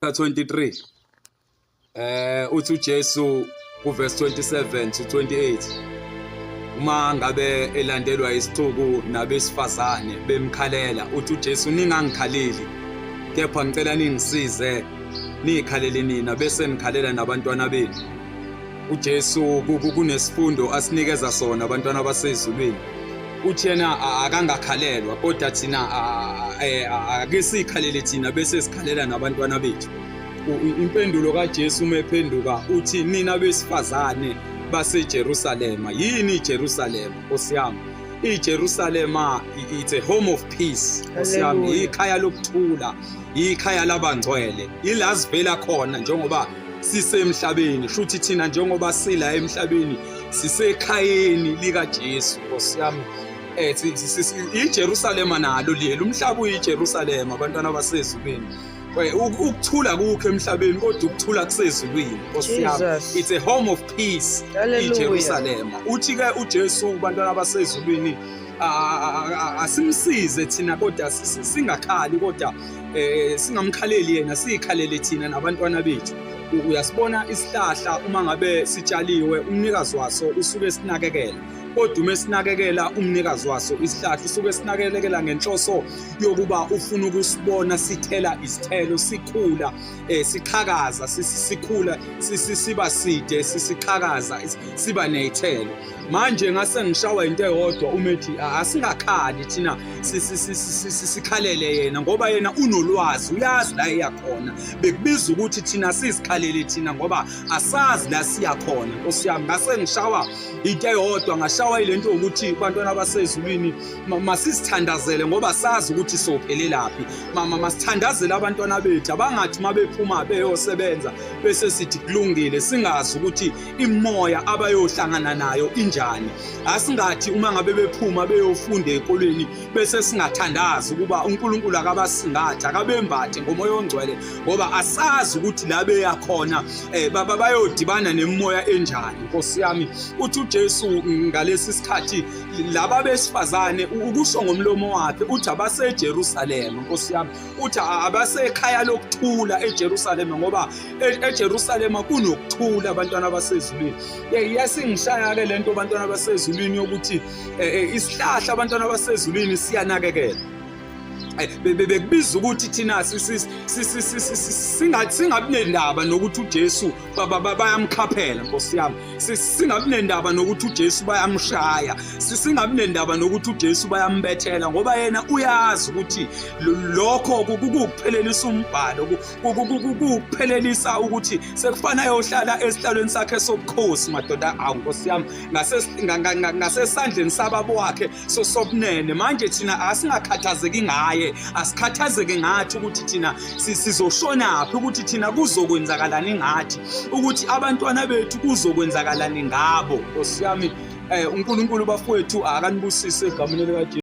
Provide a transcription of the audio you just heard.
23 uthi uJesu kuverse 27 to 28, uma ngabe elandelwa isixuku nabesifazane bemkhalela, uthi uJesu, "Ningangikhaleli, kepha ngicela ningisize niyikhalele nina bese nikhalela nabantwana benu." UJesu kunesifundo asinikeza sona, abantwana basezulwini. Uthi yena akangakhalelwa, kodwa thina ake sikhalele thina bese sikhalela nabantwana bethu. Impendulo kaJesu uma ephenduka uthi, "Nina besifazane baseJerusalema." Yini iJerusalema, Nkosi yami? IJerusalema, it's a home of peace, Nkosi yami. Hallelujah. Ikhaya lokuthula, ikhaya labangcwele, ila sivela khona njengoba sisemhlabeni. Shuthi thina njengoba sila emhlabeni sisekhayeni likaJesu, Nkosi yami. iJerusalema nalo leli umhlaba uyiJerusalema, abantwana basezulwini. Ukuthula kukho emhlabeni, kodwa ukuthula kusezulwini, Nkosi yami. Jesus. It's a home of peace, Hallelujah. iJerusalema. Uthi ke uJesu, bantwana basezulwini, asimsize thina kodwa singakhali, kodwa singamkhaleli yena, siyikhalele thina nabantwana bethu. Uyasibona isihlahla uma ngabe sitshaliwe, umnikazi waso usuke sinakekela, kodwa uma esinakekela umnikazi waso isihlahla, usuke sinakekela ngenhloso yokuba ufuna ukusibona sithela isithelo, sikhula, siqhakaza, sikhula, siba side, sisiqhakaza, siba ney'thelo. Manje ngase ngishawa into eyodwa uma ethi asingakhali thina, sikhalele yena, ngoba yena unolwazi, uyazi la eya khona. Bekubiza ukuthi thina sizikhalele thina ngoba asazi la siya khona, Nkosi yami. Ngase ngishawa into eyodwa, ngashawa ile nto yokuthi, bantwana basezulwini, masisithandazele ngoba sazi ukuthi sophelelaphi. Mama, masithandazele abantwana bethu, abangathi uma bephuma beyosebenza bese sithi kulungile, singazi ukuthi imoya abayohlangana nayo injani. Asingathi uma ngabe bephuma beyofunda ezikolweni bese singathandazi ukuba uNkulunkulu akabasingathe, akabembathe ngomoya ongcwele, ngoba asazi ukuthi la beya khona bayodibana nemimoya enjani, Nkosi yami. Uthi uJesu ngalesi sikhathi laba besifazane, ukusho ngomlomo wakhe, uthi abaseJerusalema, Nkosi yami, uthi abasekhaya lokuthula eJerusalema, ngoba eJerusalema kunokuthula, abantwana basezulwini. Yasingishaya ke lento, abantwana basezulwini, yokuthi isihlahla, abantwana basezulwini, siyanakekela. Bekubiza ukuthi thina singabi nendaba nokuthi uJesu bayamkhaphela, Nkosi yami, singabi nendaba nokuthi uJesu bayamshaya, singabi nendaba nokuthi uJesu bayambethela, ngoba yena uyazi ukuthi lokho kukuphelelisa umbhalo, kukuphelelisa ukuthi sekufana ayohlala esihlalweni sakhe sobukhosi, madoda. Awu, Nkosi yami, ngasesandleni sababa wakhe sobunene. Manje thina asingakhathazeki ngaye, asikhathazeke ngathi ukuthi thina sizoshonaphi, ukuthi thina kuzokwenzakalani ngathi, ukuthi abantwana bethu kuzokwenzakalani ngabo, Nkosi yami. UNkulunkulu, bafowethu, akanibusise egameni likaJesu.